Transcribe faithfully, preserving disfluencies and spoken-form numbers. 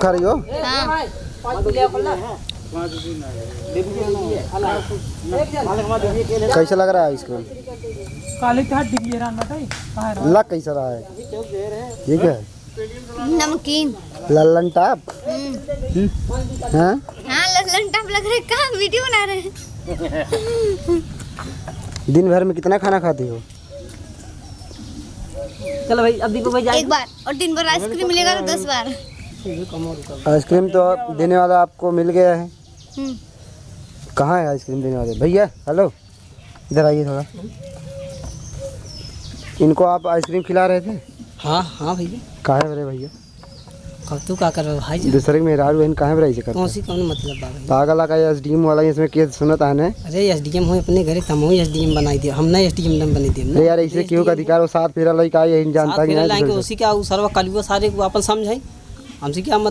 खा रही हो? हाँ। कैसा लग रहा है आइसक्रीम? काले तो हाथ डिग्गी हैरान बताई, कहाँ है? लग कैसा रहा है? ये क्या है? नमकीन। लल्लन टाप? हम्म। हम्म? हाँ? हाँ, लल्लन टाप लग रहे। कहाँ वीडियो बना रहे हैं? दिन भर में कितना खाना खाती हो? चलो भाई, अब दीपक भाई जाए। एक बार, और दिन भर आइसक्रीम मिलेगा तो दस बार। आइसक्रीम तो देने वाला आपको मिल गया है। हम्म। कहाँ है आइसक्रीम देने वाले? भैया, हेलो, इधर आइए थोड़ा। इनको आप आइसक्रीम खिला रहे थे? हाँ, हाँ भैया। काहे बरे भैया? अब तू का करबे भाई जी? दूसरे के मेहरारू हन, काहे बरे ऐसे करते? कौन सी, कौन मतलब बा भाई? पागल आ का एसडीएम वाला इसमें केस सुनत आने। अरे एसडीएम हो अपने घरे, तम हो एसडीएम बनाई दियो, हम ना एसडीएम ना बने दियो ना। अरे यार, ऐसे केहू का अधिकार हो? सात फेरा लइका आई, यही जानता सात कि फेरा नहीं लाएंगे, दूसरे। उसी का उ सरवा कलुआ सारे को अपन समझाई। हमसे क्या मतलब?